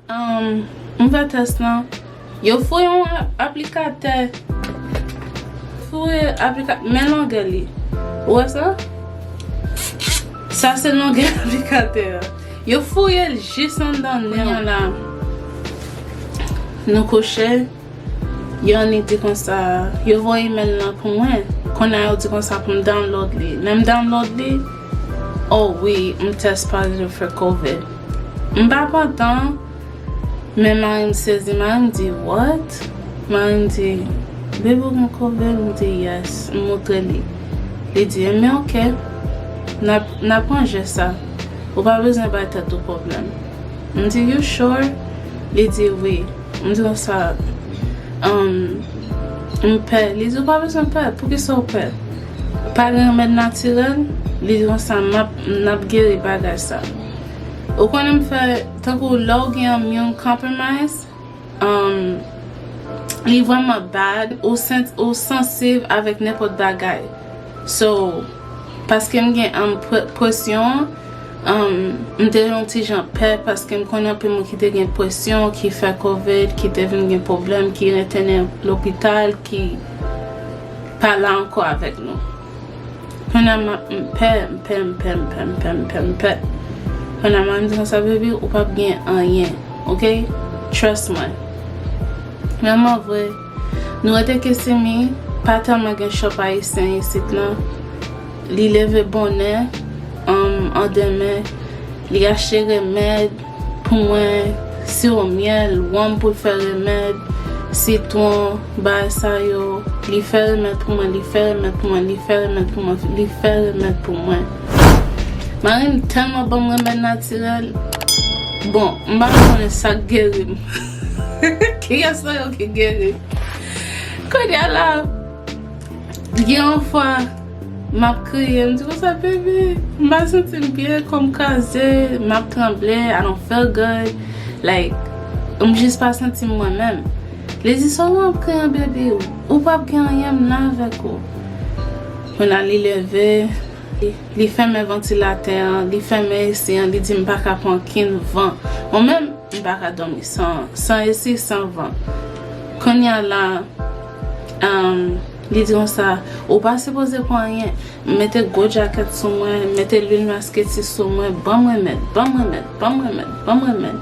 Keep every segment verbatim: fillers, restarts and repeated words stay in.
Um, m fè tès lan. Yo fouye yon a- aplikatè. Fouye aplika- men longè li. Ou wè sa? Sa se longè aplikatè a. Yo fouye l jis anndan nen an la. Nou kouche. Yo annik di konsa, yo voye imèl lan pou mwen. Kounye a yo di konsa pou m download li. Lè m download li, oh wi, m tès pozitif fè covid. M pa kontan, men mari m sezi. Mari m di, "What?" Mari m di, "Baby, ou gen covid?" M di, "Yes." M montre li. Li di, "Enben, ok. N ap, n ap ranje sa. Ou pa bezwen bay tèt ou pwoblèm." M di, "You sure?" Li di, "Wi." M di konsa, um, "M pè." Li di, "Ou pa bezwen pè. Poukisa w pè? Pa gen remèd natirèl?" Li di konsa, "M ap, n ap geri bagay sa." Ou konnen m fè, tankou lè w gen immune compromise, um, li vrèman bad, ou, sent, ou sansib avèk nenpòt bagay. So, paske m gen um, pre- presyon, um, m te yon ti jan pè paske m konnen anpil moun ki te gen presyon, ki fè covid, ki te vin gen pwoblèm, ki entène lopital, ki pa la ankò avèk nou. Kounye a m ap- m pè, m pè, m pè, m pè, m pè, m pè, m pè. Kounye a mwen m di konsa, "Baby, ou p ap gen anyen, ok? Trust mwen." Men an vre, nou rete Kissimmee, pa tèlman gen shop ayisyen isit lan. Li leve bonè, um, an demen, li achte remèd pou mwen, siwo myèl, wonm pou l fè remèd, sitwon, bagay sa yo. Li fè remèd pou mwen, li fè remèd pou mwen, li fè remèd pou mwen, li fè remèd pou mwen. Mari m tèlman ban m remèd natirèl. Bon, m pa konnen sa k geri m. Kiyès nan yo ki geri m? Kounye a la, gen yon fwa, m ap kriye, m di konsa, "Baby, m pa santi m byen, kò m kraze, m ap tranble, I don't feel good." Like, m jis pa santi m mwen menm. Li di, "Sa w ap kriye, baby? Ou p ap gen anyen, m la avèk ou." Kounye a li leve, li, li fèmen vantilatè an, li fèmen esi an, li di, "M pa ka pran okenn van." Mwen menm, m pa ka dòmi san, san esi, san van. Kounye a la, um, li di konsa, "Ou pa sipoze pran anyen." M mete gwo djakèt sou mwen, m mete lwil masketi sou mwen, ban m remèd, ban m remèd, ban m remèd, ban m remèd,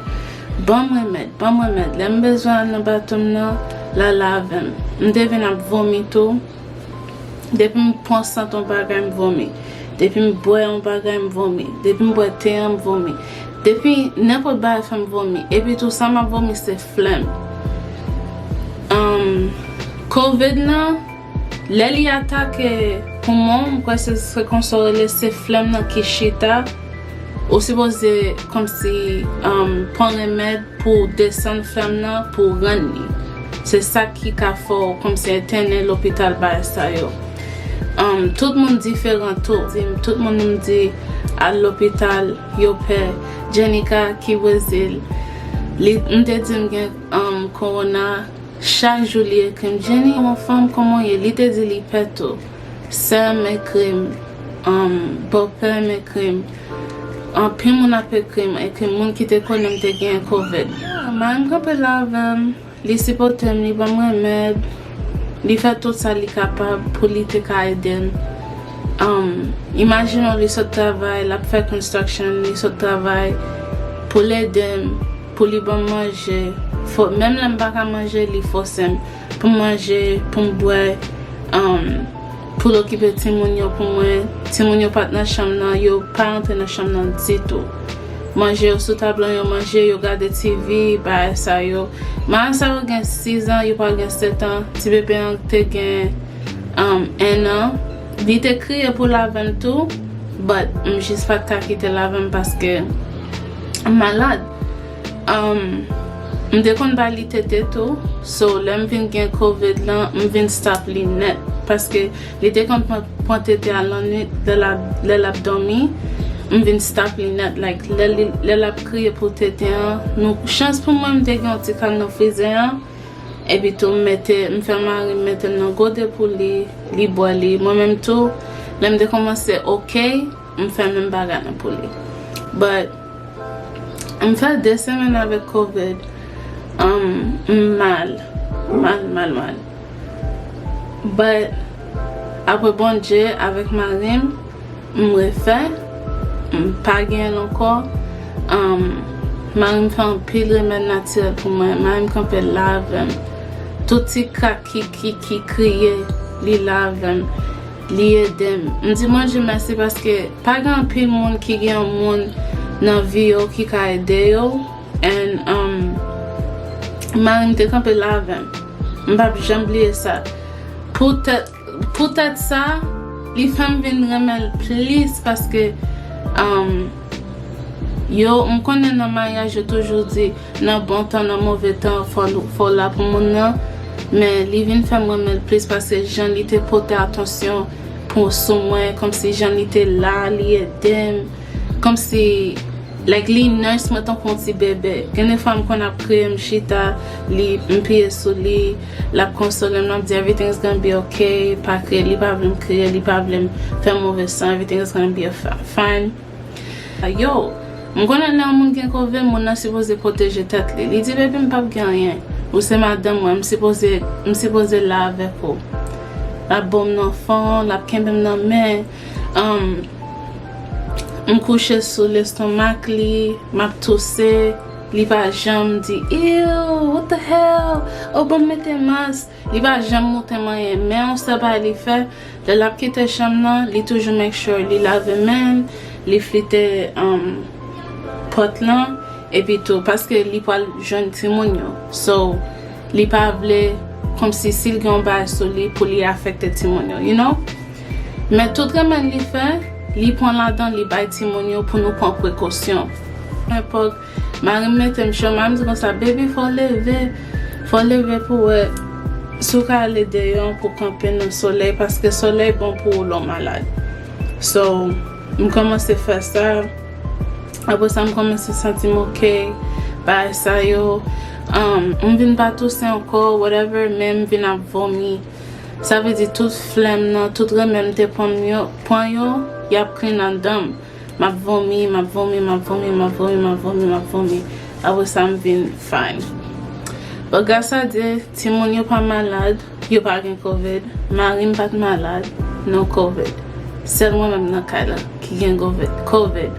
ban m remèd, ban m remèd. Lè m bezwen al nan bathroom nan, l al avè m. M te vin ap vomi tou. Depi m pran sant yon bagay, m vomi. Depi m bwè yon bagay, m vomi. Depi m bwè te an, m vomi. Depi nenpòt bagay fè m vomi. Epi tou, sa m ap vomi, se flèm. Um, covid lan, lè li atake poumon, m kwè se, se konsa w rele, se flèm nan ki chita. Ou sipoze kòmsi, um, pran remèd pou desann flèm nan, pou rann li. Se sa ki ka fè w kòmsi entène lopital, bagay sa yo. Um, tout moun diferan tou. Di m, tout moun m di al lopital, yo pè. Jenica ki Brezil, li, m te di m gen, um, kowona. Chak jou li ekri m, "Jenny, ou anfòm, kòman w ye?" Li te di li pè tou. Sè m ekri m, um, bòpè m ekri m. Anpil moun ap ekri m, ekri m, moun ki te konnen m te gen covid. Mari m kanpe la avè m, li sipòte m, li ban m remèd, li fè tout sa li kapab pou li te ka ede m. Um, imajine w, li sot travay, l ap fè construction, li sot travay pou l ede m, pou li ban m manje. Fò, menm lè m pa ka manje, li fòse m pou m manje, pou m bwè, um, pou l okipe timoun yo pou mwen. Timoun yo pa t nan chanm nan, yo pa rantre nan chanm nan ditou. Manje yo sou tab lan, yo manje, yo gade T V, bagay sa yo. Mari sa yo gen sis an, yo pral gen sèt an. Ti bebe an te gen, um, en an. Li te kriye pou l avè m tou, but m jis pa t ka kite l avè m paske m malad. Um, m te konn ba li tete tou, so lè m vin gen covid lan, m vin stop li nèt, paske li te konn pran, pran tete a lannwit, lè l ap, lè l ap dòmi, m vin stop li nèt, like, lè li, lè l ap kriye pou tete an, nou, chans pou mwen, m te gen yon ti kal nan frizè an, epi tou m mete, m fè mari m mete l nan gode pou li, li bwè li, mwen menm tou, lè m te kòmanse ok, m fè menm bagay lan pou li. But, M fè de semèn avèk covid. Um, m mal. Mal, mal, mal. But, apre Bondye, avèk mari m, m refè. M pa genyen l ankò. Um, mari m fè anpil remèd natirèl pou mwen. Mari m kanpe la avè m. Tout ti krak ki, ki, ki kriye, li la avè m. Li ede m. M di Bondye mèsi paske pa gen anpil moun ki gen yon moun nan vi yo ki ka ede yo. And, um, mari m te kanpe la avè m. M p ap janm bliye sa. Poutèt, poutèt sa, li fè m vin renmen l plis paske, um, yo, m konnen nan maryaj yo toujou di, nan bon tan, nan move tan, fò, fò w la pou moun nan. Men li vin fè m renmen l plis paske jan li te pote atansyon pou, sou mwen, kòmsi jan li te la, li ede m, kòmsi, like, li nurse mwen tankou yon ti bebe. Gen de fwa m konn ap kriye, m chita, li, m piye sou li, l ap konsole m, l ap di, "Everything's gonna be okay, pa kriye." Li pa vle m kriye, li pa vle m fè move san, "Everything's gonna be a fi-, fine." Yo, m konnen lè yon moun gen covid, moun nan sipoze pwoteje tèt li. Li di, "Baby, m p ap gen anyen. Ou se madanm mwen, m sipoze, m sipoze la avèk ou." L ap bo m nan fon, l ap kenbe m nan men. Um, m kouche sou lestomak li, m ap touse, li pa janm di, "Ew, what the hell? Oh, ban m mete mas." Li pa janm moute m anyen, men yon sèl bagay li fè, lè l ap kite chanm nan, li toujou make sure li lave men l, li flite, um, pòt lan, epi tou, paske li pral jwenn timoun yo. So, li pa vle, kòmsi si l gen yon bagay sou li pou li afekte timoun yo, you know? Men tout remèd li fè, li pran ladan, li bay timoun yo pou nou pran prekosyon. Epòk, mari m mete m cho, mari m di konsa, "Baby, fò w leve, fò w leve pou w wè si w ka ale deyò pou w kanpe nan solèy, paske solèy bon pou ou lè w malad." So, m kòmanse fè sa. Apre sa, m kòmanse santi m ok. Bagay sa yo, um, m vin pa touse ankò, whatever, men m vin ap vomi. Sa vle di tout flèm nan, tout remèd m te pran yo, pran yo, y ap clean anndan m. M ap vomi, m ap vomi, m ap vomi, m ap vomi, m ap vomi, m ap vomi. Apre sa, m vin fine. But gras a Dye, timoun yo pa malad, yo pa gen covid. Mari m pa t malad, non covid. Sèl mwen menm nan kay la ki gen covid. Covid.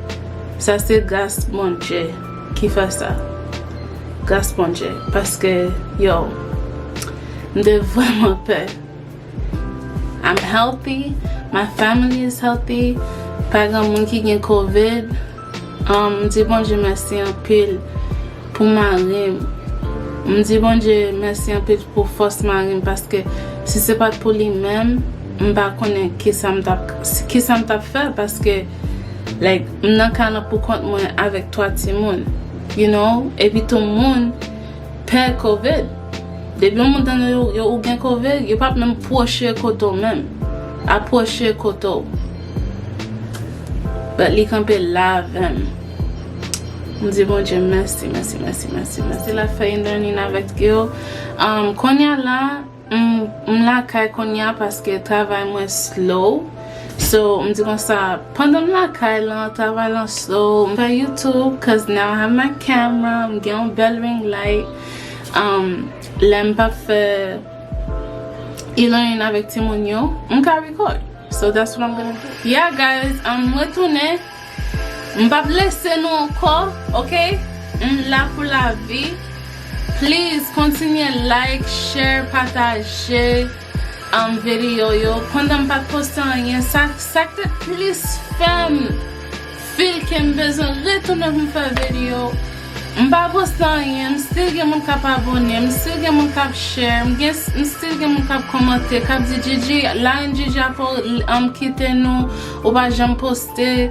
Sa se gras Bondye ki fè sa. Gras Bondye. Paske, yo, m te vrèman pè. I'm healthy, my family is healthy. Pa gen moun ki gen covid. Um, m di Bondye mèsi anpil pou mari m. M di Bondye mèsi anpil pou fòs mari m, paske si se pa t pou li menm, m pa konnen kisa m t ap, kisa m t ap fè, paske, like, m nan kay lan pou kont mwen avèk twa timoun, you know, epi tou moun pè covid. Depi yon moun tande yo, yo ou gen covid, yo p ap menm pwoche kote w menm. Apwoche kote w. But li kanpe la avè m. M di Bondye mèsi, mèsi, mèsi, mèsi, mèsi. L ap fè e-learning avèk yo. Um, kounye a la, m, m lakay kounye a paske travay mwen slow. So, m di konsa, pandan m lakay lan, travay lan slow, m fè YouTube, 'cause now I have my camera, m gen yon bèl ring light. Um, lè m p ap fè e-learning avèk timoun yo, m ka record. So that's what I'm gonna do. Yeah, guys, um, m retounen. M p ap lese nou ankò, ok? M la pou lavi. Please, kontinye like, share, pataje, um, videyo yo. Pandan m pa t poste anyen, sa, sa k te plis fè m feel ke m bezwen retounen pou m fè videyo. M pa poste anyen, m still gen moun k ap abone, m still gen moun k ap share, m gen, m still gen moun k ap kòmante, k ap di, "Gigi, la reine Gigi ap, um, kite nou, ou pa janm poste,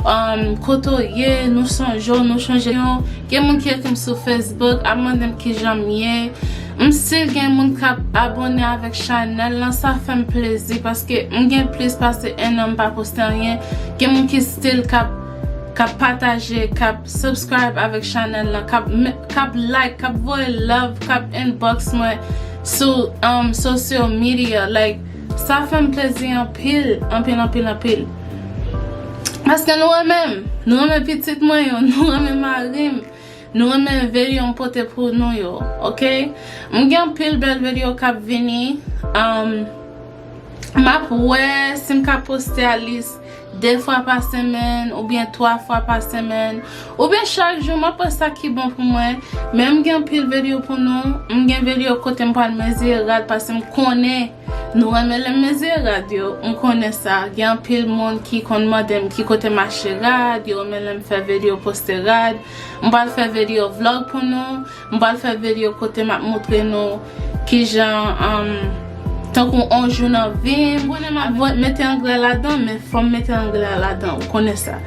um, kote w ye, nou sonje w, nou chonje w." Gen moun ki ekri m sou Facebook, ap mande m kijan m ye. M still gen moun k ap abone avèk chanèl lan, sa fè m plezi paske m gen plis pase en an m pa poste anyen. Gen moun ki still k ap, k ap pataje, k ap subscribe avèk chanèl lan, k ap, k ap like, k ap voye love, k ap inbox mwen sou, um, social media. Like, sa fè m plezi anpil, anpil, anpil, anpil. Paske nou renmen m, nou renmen pitit mwen yo, nou renmen mari m. Nou renmen videyo m pote pou nou yo, oke? M gen anpil bèl videyo k ap vini. Um, m ap wè si m ka poste at least de fwa pa semèn oubyen twa fwa pa semèn. Oubyen chak jou, m ap wè sa ki bon pou mwen. Men m gen anpil videyo pou nou. M gen videyo kote m pral mezire rad paske m konnen nou renmen lè m mezire rad yo. M konnen sa. Gen anpil moun ki konn mande m ki kote m achte rad, yo renmen lè m fè videyo poste rad. M pral fè videyo vlog pou nou. M pral fè videyo kote m ap montre nou kijan, um, tankou on jou nan vi m. M konnen m ap mete anglè ladan, men fò m mete anglè ladan, ou konnen sa.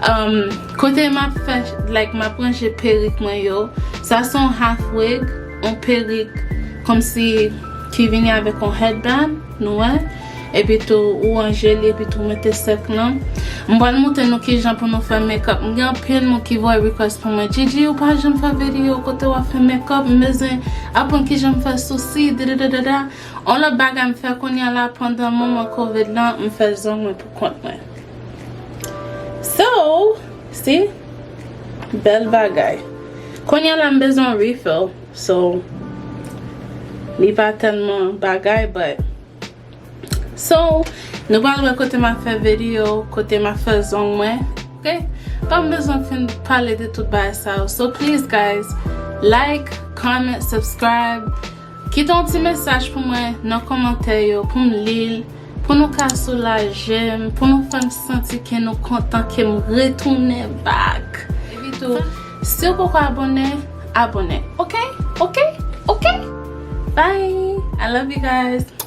Um, kote m ap fè, like, m ap ranje perik mwen yo. Sa se yon half wig, yon perik kòmsi ki vini avèk yon headband, nou wè. Epi tou, ou ranje li, epi tou mete sèk lan. M pral montre nou kijan pou nou fè make up. M gen anpil moun ki voye request pou mwen, Gigi, ou pa janm fè videyo kote w ap fè make up, m bezwen aprann kijan m fè sousi, dadadadada. On lòt bagay m fè kounye a la, pandan moman covid lan, m fè zong mwen pou kont mwen. So, si, bèl bagay. Kounye a la, m bezwen refill. So, li pa tèlman bagay, but so, nou pral wè kote m ap fè videyo, kote m ap fè zong mwen. Oke? Pa m bezwen fin pale de tout bagay sa yo. So, please, guys, like, comment, subscribe. Kite yon ti mesaj pou mwen nan kòmantè yo, pou m li l, pou nou ka soulaje m, pou nou fè m santi ke nou kontan ke m retounen back. Epi tou, si w poko abòne, abòne. Oke? Oke? Oke? Bye! I love you guys!